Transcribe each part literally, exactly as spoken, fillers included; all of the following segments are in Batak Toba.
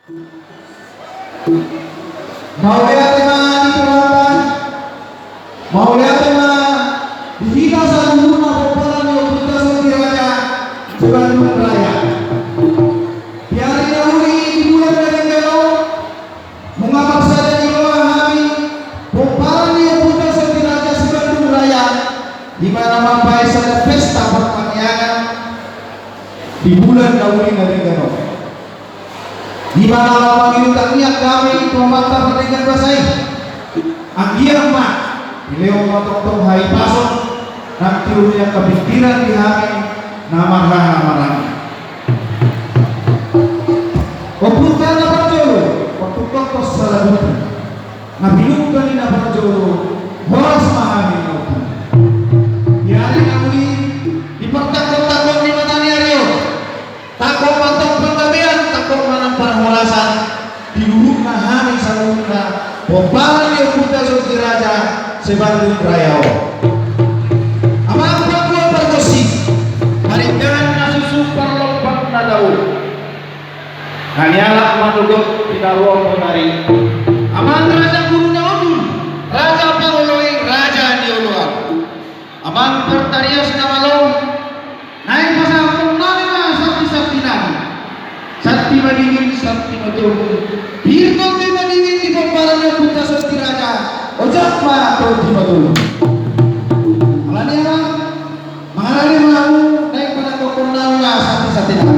Mauliate ma di Tuhanta, mauliate ma di hita saluhutna pomparan ni Ompunta Sondiraja Sibandung Raya. Di ari na uli, di bulan na denggan on, nunga marsada ni roha hami, pomparan ni Ompunta Sondiraja Sibandung Raya, di mana mambahen sada pesta partangiangan di bulan na uli na denggan on. Di mana laho mangido tangiang hami tu Amanta Pardenggan Basa i. Anggiat ma dilehon ma tongtong hahipason nang tiur ni angka pingkiran di hami na marhaha maranggi. Ompunta na parjolo, ompunta na parjolo. Na pinungka ni na parjolo, horas ma hami na umpunta. Di ari na uli, di partangkok-tangkok ni mata ni ari on, tangkok ma antong panggabean, tangkok ma nang parhorasan, di luhutna hami saluhutna, pomparan ni Ompunta Sondiraja Sibandung Raya on. Amang panggual pargonsi, parindahan na suksuk, parlompan na dao. Na nialap manogot pinaruhon bonari. Amang raja boru na hundul, raja paroloi, raja ni oloan. Amang partarias na malo, naeng pasahathon nami ma santi-santi nami. Santi madingin, santi matogu. Pir tondi madingin di pomparan ni Ompunta Sondiraja, ojak ma tondi matogu. Alani i amang, mangarade ma hamu, naeng pasahathon nami ma santi-santi nami.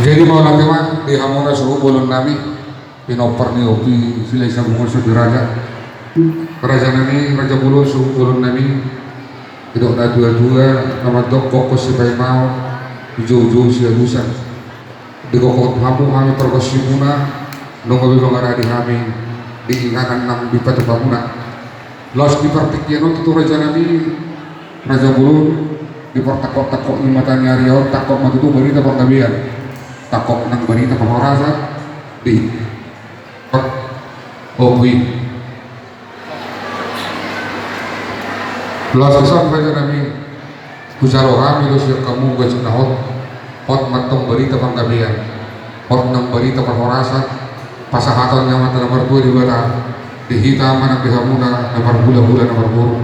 Jadi mauliate ma di hamuna suhut bolon nami, pinompar ni Ompu Silahisabungan Sondiraja. Raja nami, raja bolon, suhut bolon nami, didok na tua-tua, na mandok gokhon sipaimaon, joujou sialusan. Digokhon hamu hami pargonsimuna, nunga be mangarade hami di inganan nang di patupamuna. Laos di partingkian on tutu raja nami, raja bolon, di partangkok-tangkok ni mata ni ari on, tangkok ma tutu barita panggabean, tangkok nang barita parhorasan di ompu i. Laos dison raja nami, hujalo hami do sian hamu gajut na hot, hot ma antong barita panggabean, hot nang barita parhorasan, pasahaton ni Amanta na martua Debata di hita manang di hamuna na marhulahula na marboru.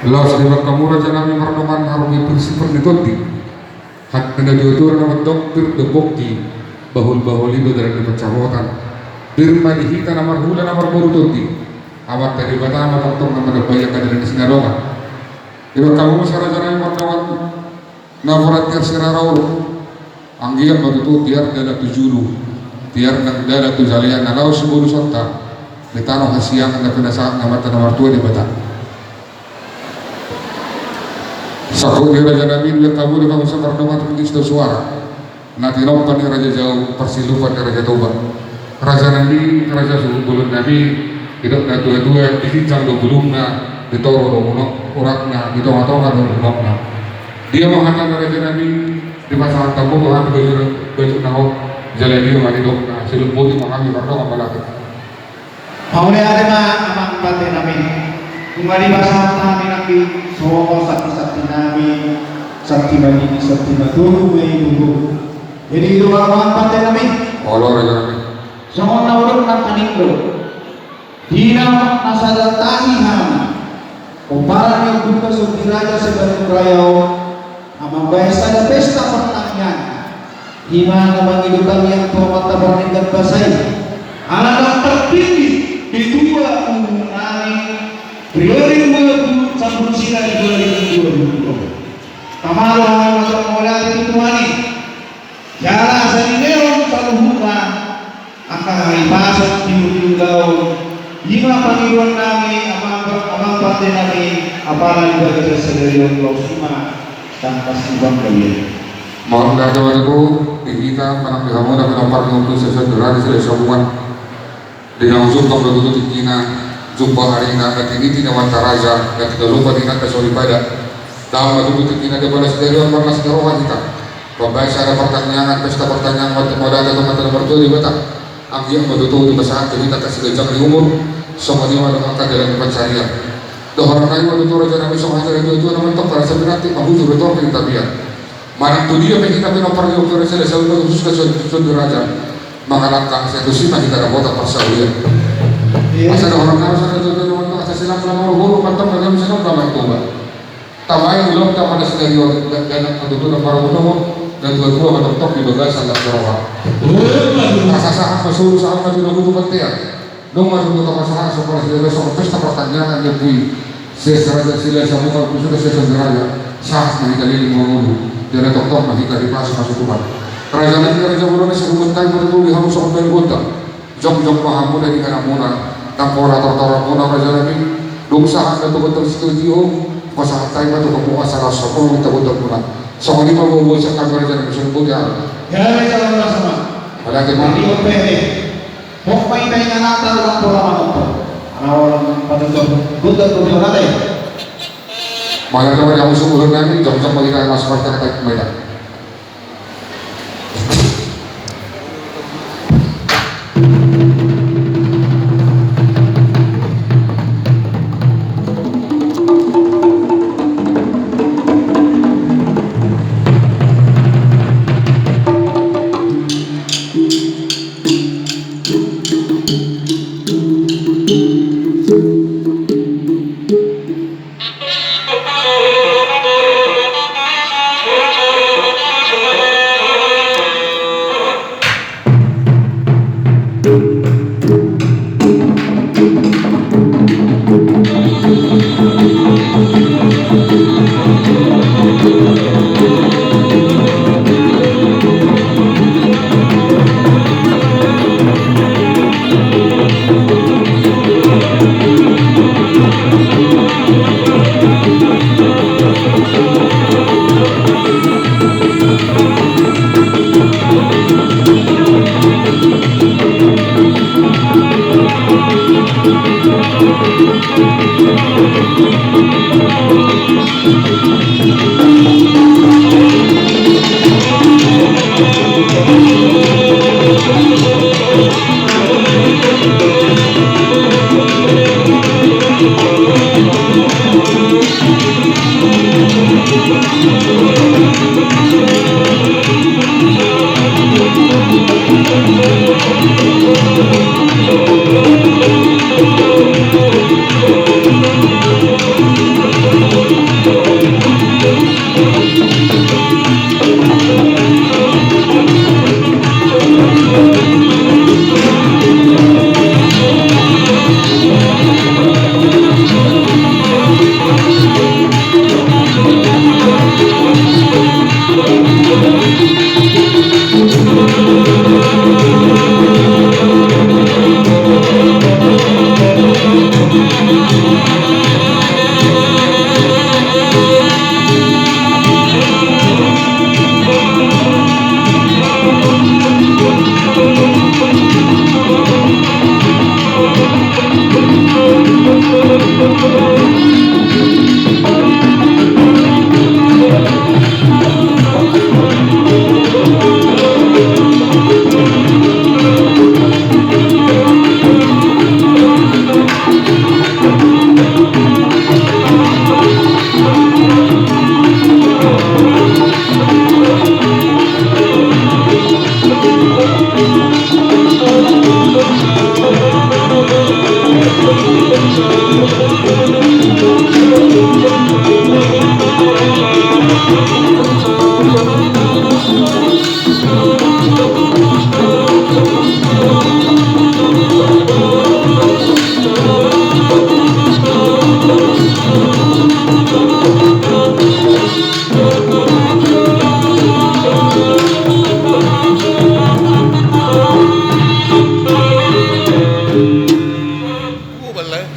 Laos dibahen hamu raja nami mardongan haropi pir siper ni tondi. Hata na tua-tua na mandok pir do pongki, bahul-bahul i do dalan ni pansamotan. Pir ma di hita na marhula na marboru tondi. Amanta Debata ma tongtong na manambai angka dalan ni sinadongan. Dibahen hamu muse raja nami mardongan na poran tiar sirara olo. Anggiat ma tutu tiar dalan tu julu, tiar nang dalan tu jalean na laho sibolusonta di tano hasiangan na pinasahat ni Amanta na martua Debata. Sangkut ni raja nami, dibahen hamu do hamu muse mardongan ringgas do suara. Na tinompa ni Raja Jau, parsilupan ni Raja Toba. Raja nami, raja suhut bolon nami, didok na tua-tua, di ginjang do bulungna, di toru do uratna, di tonga-tonga do unokna. Dia ma hata ni raja nami, dipasahat hamu do hami gajut na hot, jala dia ma nidokna, silumbuti ma hami mardongan mauliate. Mauliate ma amang pande nami. Nunga dipasahat hami nangkin songon santi-santi nami, santi madingin, santi matogu ma i tutu. Jadi i do amang pande nami. Olo raja nami. Songon na hudok nangkaning do. Di na sada tahi hami. Pomparan ni Ompunta Sondiraja Sibandung Raya on, na mambahen sada pesta partangiangan, i ma na mangido tangiang tu Amanta Pardenggan Basa i, ala naung tarpilih di tua uhu nami, periode dua puluh sampe sian dua ribu dua puluh. Tama do hami mauliate tu Tuhan i. Jala asa dilehon saluhutna angka hahipason di ujung daon, i ma pangidoan nami amang, amang pande nami, apala di bagasan sadari on laos i ma tangkas di panggabean. Mauliate ma tutu di hita manang di hamuna pinompar ni Ompu Silahisabungan. Di na ujung tong do tutu tingkina, jumpa arina, na tiniti na mata raja, na tinalumba di nanda soripada. Dao ma tutu tingkina di balas dari on marlas ni roha hita. Pambaen sada partangiangan, pesta partangiangan, mantap modal, atau mata nomor dua di Batak. Anggiat ma tutu dipasahat tu hita angka siganjang ni umur, songon i ma dohot angka dalan ni pansarian. Dohonon nami ma tutu raja nami songon hata ni natua-tua na mandok, asa pinantik ma hujur do tor di tapian. Manang tu dia pe hita pinompar ni ompu raja, asa unang hususka songon i raja. Mangalangka, asa tusi ma hita dapotan parsaulian. Asa dohonon nami songon hata ni natua-tua na mandok, asa silang na marhulu, mantap na gabe silang na martoba. Tama i ulaonta pada sadari on, dakdanak ma tutu na marungutungun, natua-tua ma tongtong di bagasan las ni roha. Asa sahat ma solu, sahat ma tu na tutu bontean. Nunga tutu tapasahat songon pesta partangiangan ni ompu i. Silas raja, silas sabuka, husuda silas raja. Sahat ma hita leleng mangolu. Jala tongtong ma hita dipasupasu Tuhan. Raja nami, raja bolon, sai huboto ma tutu di hamu songon bahen bonta. Jongjong ma hamuna di ingananmuna, ndang pola tortoronmuna raja nami. Dung sahat ma tu bonta sitio-tio, pasahat hami ma tu hamu asa laos somalua ma hita bonteanmuna. Songon i ma boa-boa sian hami raja nami, songon i boti ahu. Ia raja nami, raja nami. Mauliate ma. Jadi, ope, eh. Pok ma hita ingananta, ndang pola manompo. Ala holan patutup bontean tu dia, oke. Mauliate ma di hamu suhut nami, jongjong ma hita laos martangiang ma hita.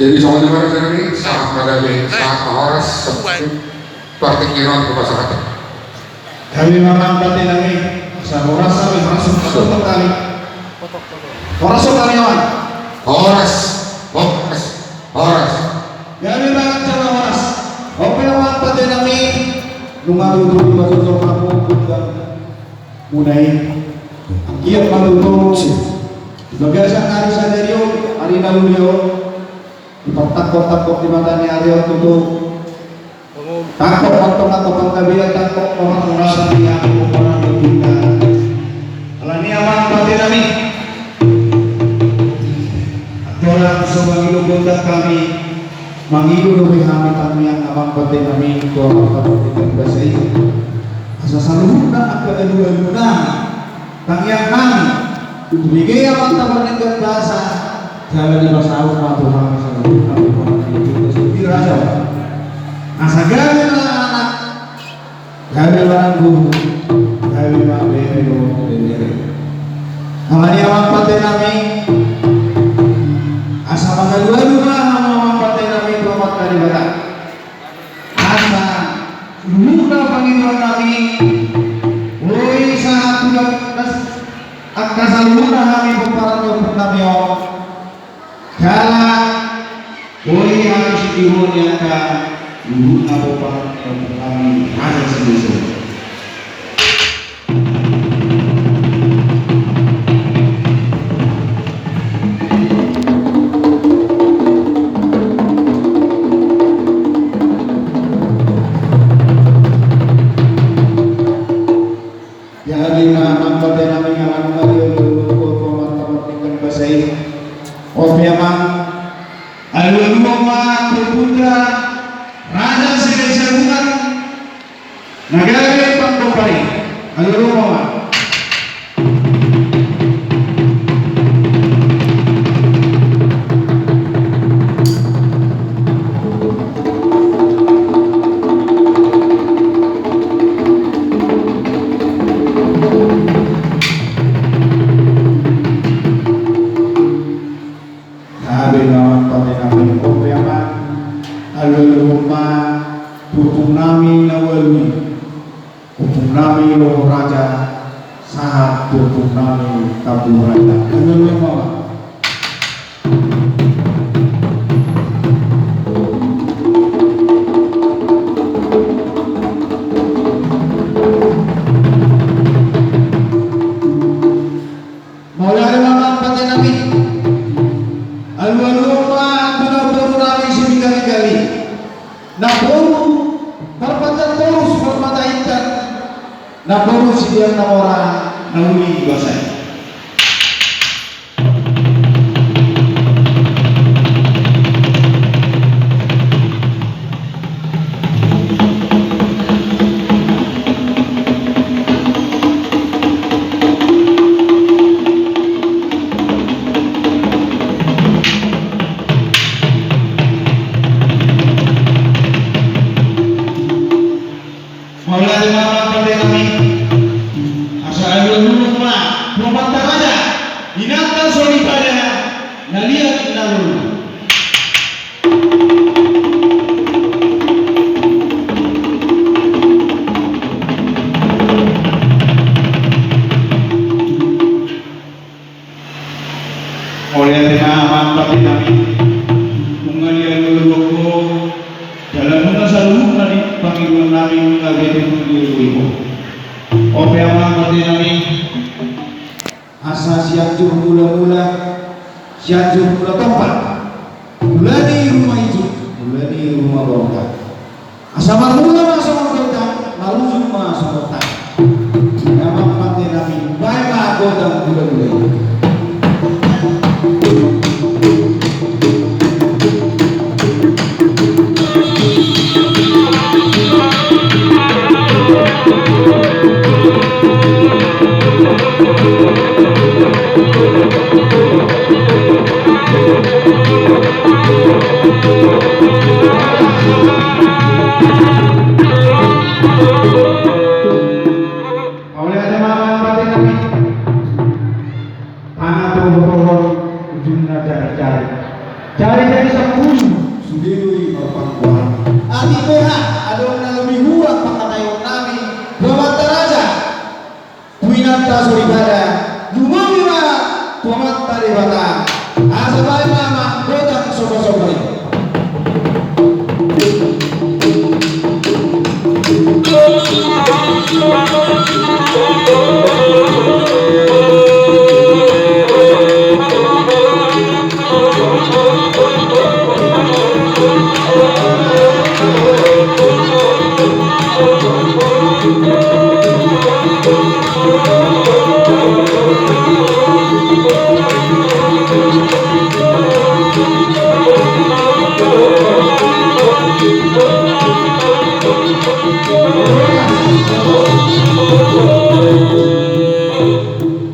Jadi songon i ma raja nami, sahat ma gabe, sahat ma horas. Partingkian on tu pasahat. Gabe ma raja nami, asa horas, gabe horas, horas, horas, horas, horas, horas. Horas, horas, horas. Gabe ma jala horas. On pe amang pande nami, nunga tutu dipasosok hamu gondang muna i. Anggiat ma tutu di bagasan ari sadari on, ari na uli on, dipartangkok-tangkok di mata ni ari on tutu. Tangkok ma antong angka panggabean, tangkok ma antong rasa ni angka pomparan ni hita. Alani i amang pande nami, andorang so mangido gondang hami, mangido dope hami tangiang amang pande nami tu Amanta Pardenggan Basa i, asa saluhutna angka alualu nami, tangiang nami, dibege Amanta Pardenggan Basa, jala dipasaut ma tu hami saluhutna tu hami tu hami raja. Asa gabe ma anak, gabe ma nanggo, gabe ma bere dohot bere. Alani i amang pande nami, asa mangalualu ma hamu amang pande nami tu Amanta Debata. Asa luhutna pangidoan nami, boi sahat tu angka saluhutna hami pomparan ni ompung nami on. Jala boi hami sitiruon ni angka luhutna pomparan ni ompung nami Raja Sideso. Jadi ma amang pande nami, alualuhon ma tu Amanta Pardenggan Basa i. On pe amang, alualuhon ma tu Putra Raja Sirait Sabulan. Na gabe pangkompar i, alualuhon ma. Gabe ma amang pande nami, on pe amang, alualuhon ma tu ompung nami na ualu i, ompung nami Loho Raja, sahat tu ompung nami Tambu Raja. Alualuhon ma amang. Mauliate ma amang pande nami. Alualuhon ma tu namboru nami Siringgaringgali. Namboru parpanjang torus, parmata intan. Namboru sibiang na mora na uli di basa i. Mauliate ma amang pande nami. Asa alualuhon ma tu amanta raja, inanta soripada, na liat na lolo. Mauliate ma amang pande nami. Nunga dialualuhon ho, jala nunga saluhutna di pangidoan nami nunga be tutu dialualuhon ho. On pe amang pande nami. Asa Sianjur Mulamula, Sianjur Mula Tompa. Mula ni ruma ijuk, mula ni ruma bongka. Asa marmula ma songon gondang, marujung ma songon tangkas. Amang pande nami, baen ma gondang mulamula i. Mauliate ma amang pande nami. Tangan tu pohon, ujungna jari-jari. Jari-jari sampulu, sude do i marpangkuaran. Atik beha, adong na lobi hurang pangkataion nami tu amanta raja, tu inanta soripada, lumobi ma tu Amanta Debata. Asa Godang sopo-sopo i.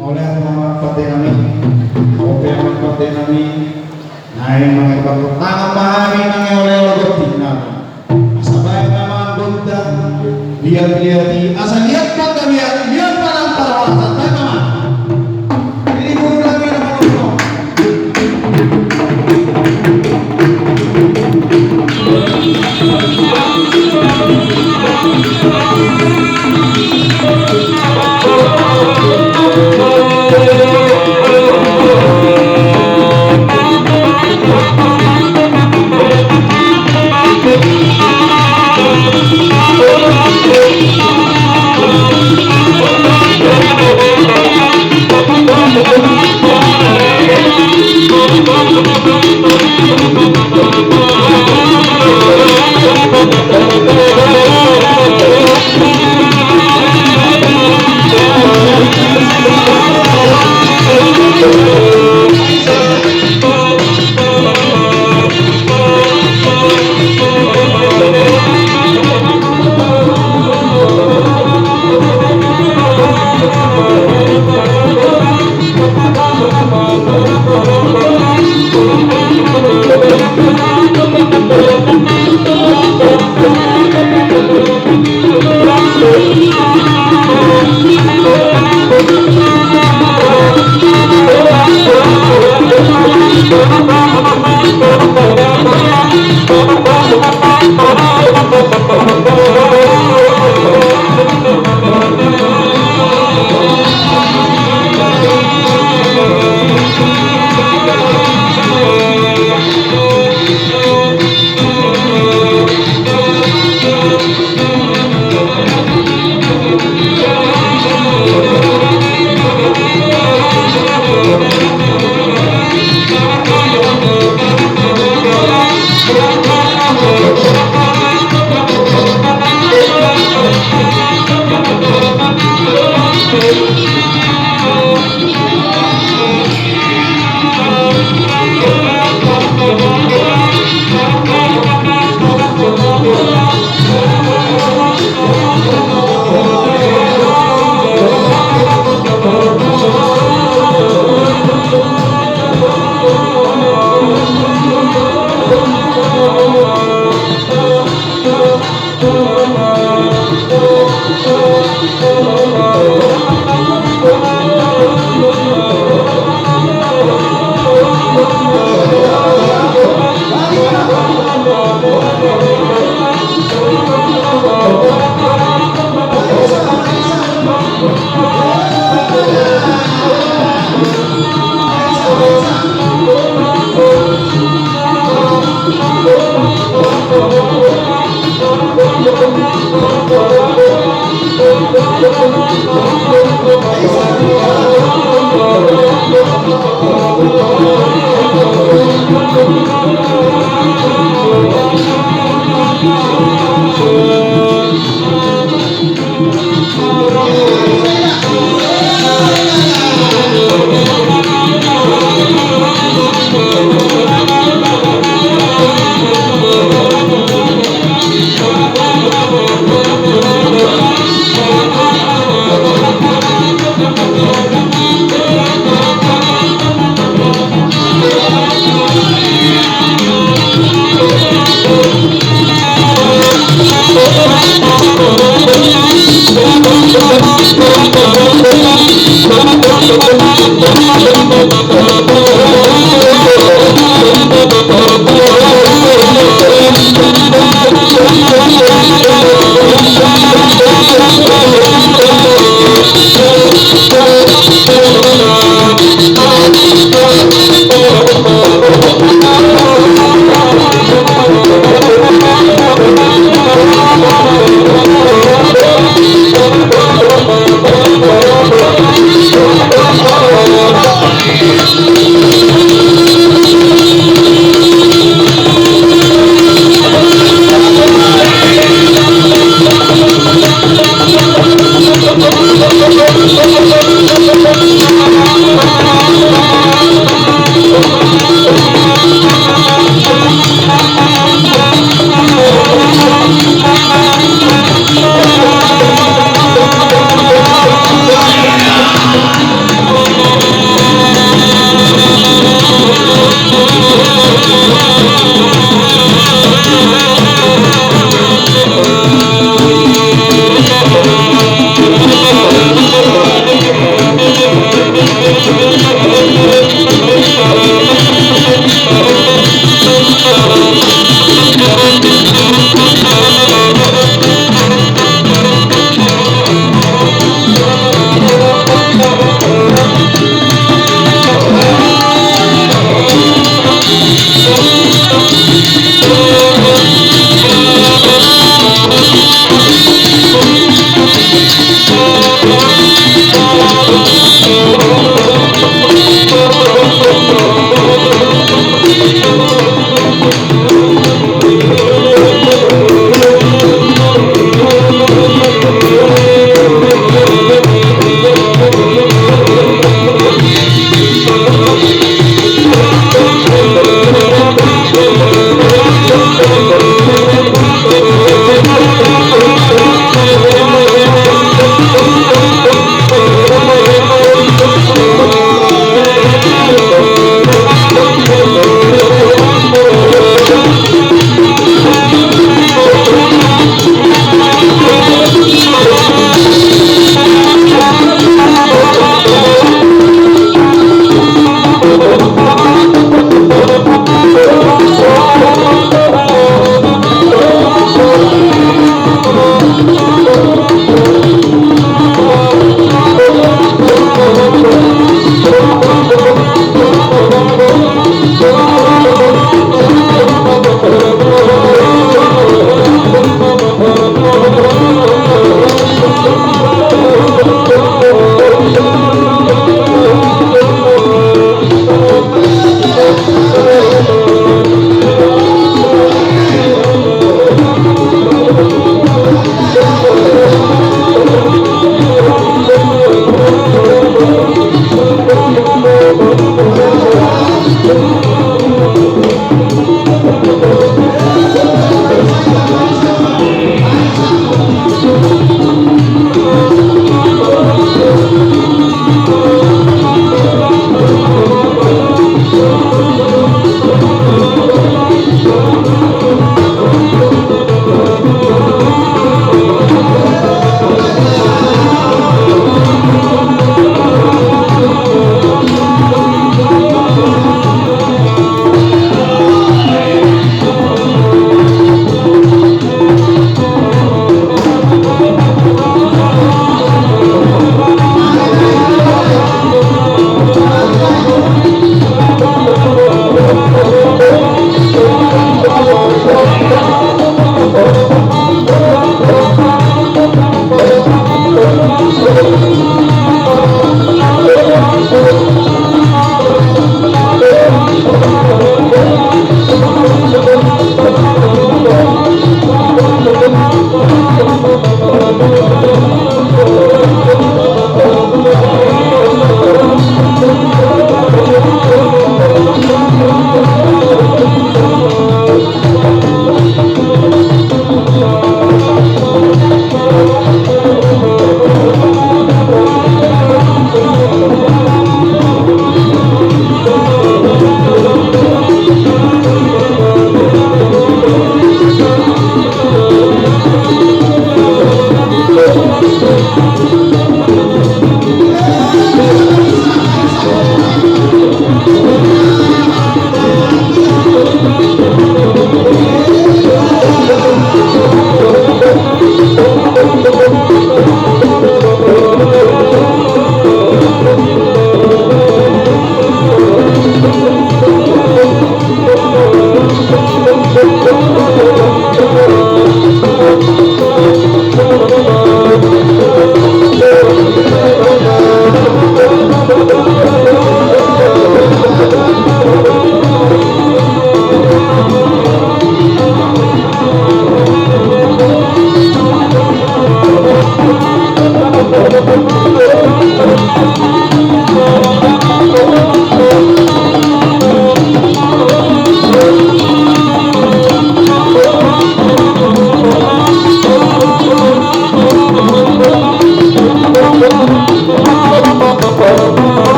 Mauliate ma amang pande nami, ope amang pande nami, naeng mangehe partangan ma hami mangehe oleh-oleh gonting nami. Asa baen ma amang gondang, liat-liat i, asa liat ma angka liat, liat ma nang parhorasan, baen ma amang. Ini guru nami na manono.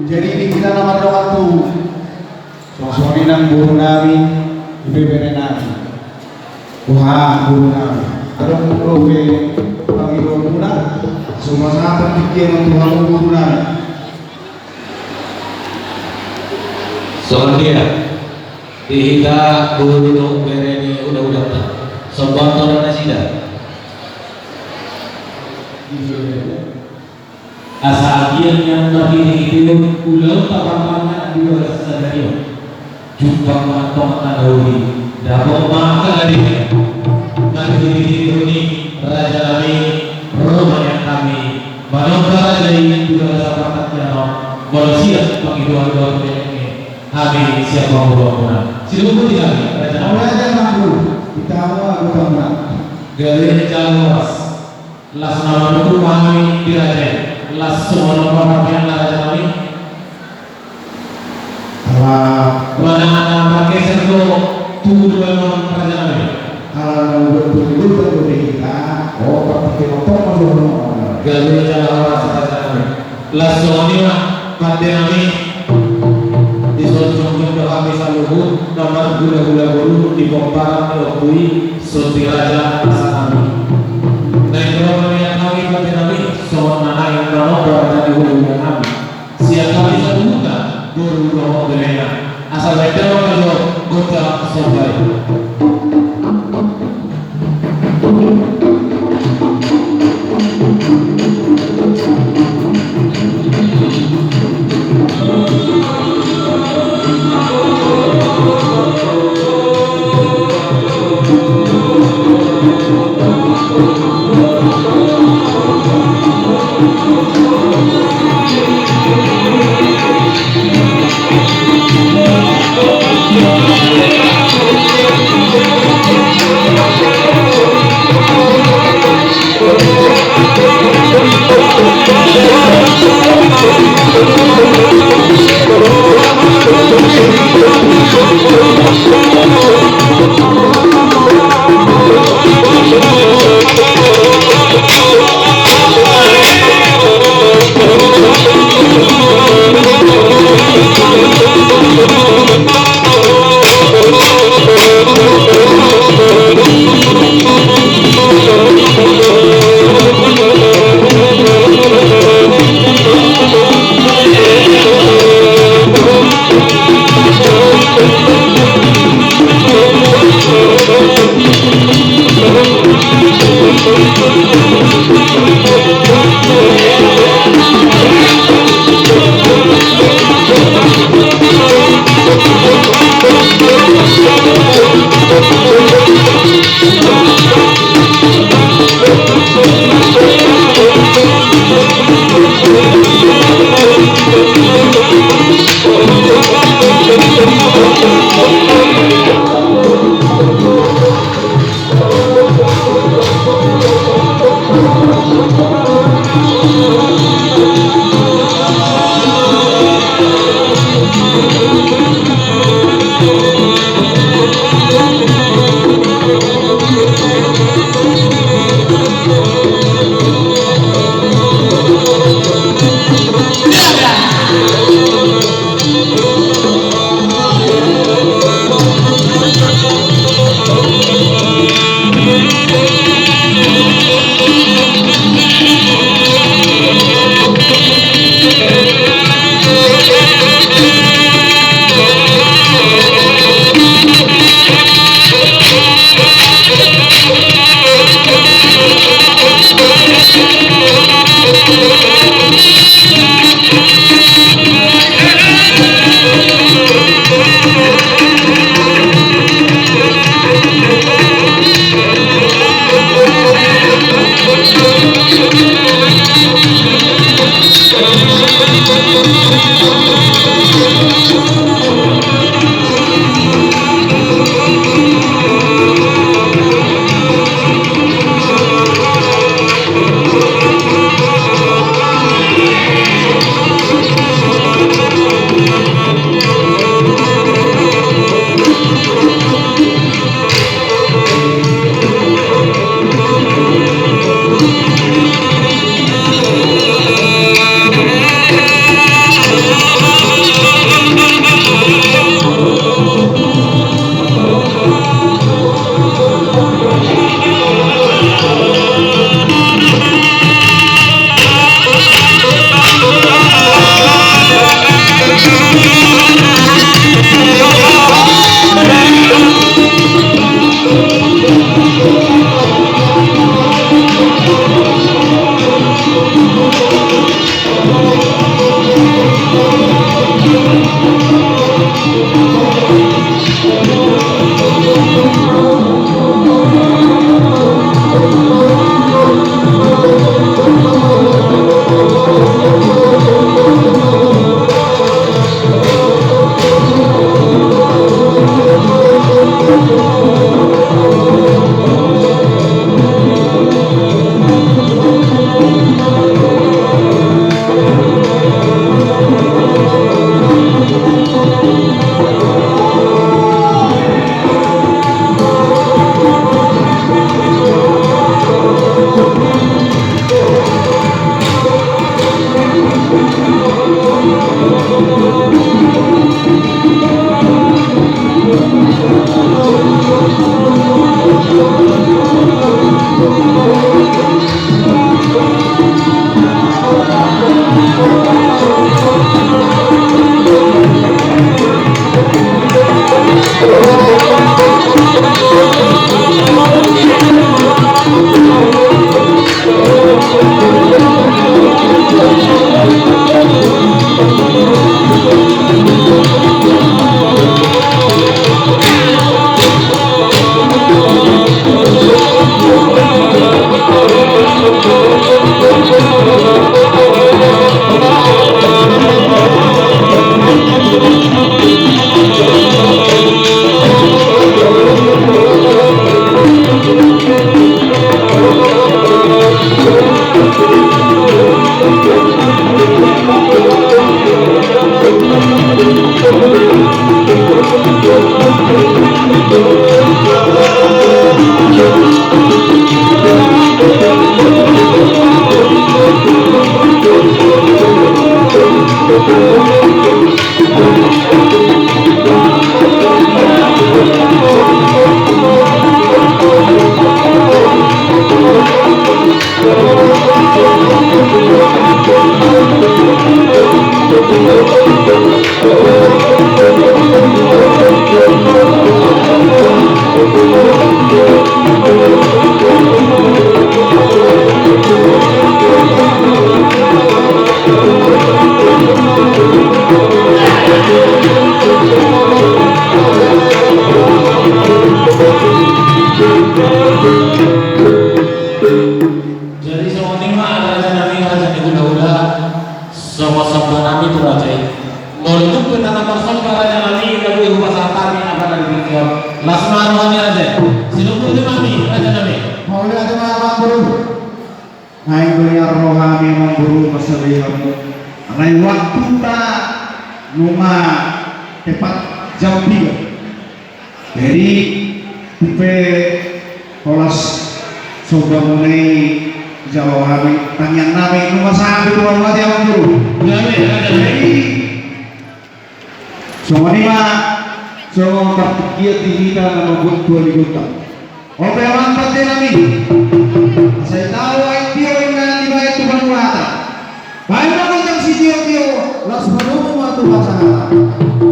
Jadi di hita na mardongan tu, songon i nang boru nami, dohot bere nami. Boha boru nami, adong dope pangidoan muna? Songon na tingki on tu hamu boru nami. Songon dia di hita boru dohot bere ni hulahulanta, songon on do nasida. Asa agian nian marhitehite on ulaonta partangiangan di bagasan sadari on, jumpang ma antong angka na uli, dapot ma angka na denggan. Marhitehite on i, raja nami, ro ma nian hami manomba raja i di bagasan partangiangan on. Molo siap pangidoan dohot bere nami, hami siap pangidoan muna. Siluhut di hami, raja nami. Raja nami, di hamu angka boru nami. Gabe jala horas. Las na manungkun ma hami di raja i. Las songon on ma partangiangan, raja nami. Ala. Manang na margeser do tu ulaon on, raja nami. Ala na udah tu ulaon on do hita. O, partangiangan on ma songon on. Gabe jala horas, raja nami. Las songon i ma pande nami. Dison jongjong do hami saluhut na marhulahula boru di pomparan ni ompu i, Suhut Raja Asa nami. Naeng ro ma nian hami pande nami, songon na naeng manomba raja ni hulahula nami. Siap hami saluhutna, boru dohot berena. Asa baen damang ma jo gondang somba i. Jadi songon i ma raja nami, raja ni hulahula, songon somba nami tu raja i. Molo tung pe ndang marsomba raja nami, na boi hupasahat hami apa na di tingki on. Las ma roha ni raja i. Sinungkun tu hami raja nami. Mauliate ma amangboru. Naeng boi roha ni amangboru marsomba i hamu. Alai waktuta nunga tepat jam tiga. Jadi, tung pe holan somba muna i dijalo hami, tangiang nami nunga sahat tu hamu, ate amangboru. Jadi, songon i ma, songon partingkian di hita na mambuat tua di gondang. Ope amang pande nami. Asa i tahu ai tio inna dibaen tu panuhata. Baen ma gondang sitiotio, laos padomu ma tu hasahatan.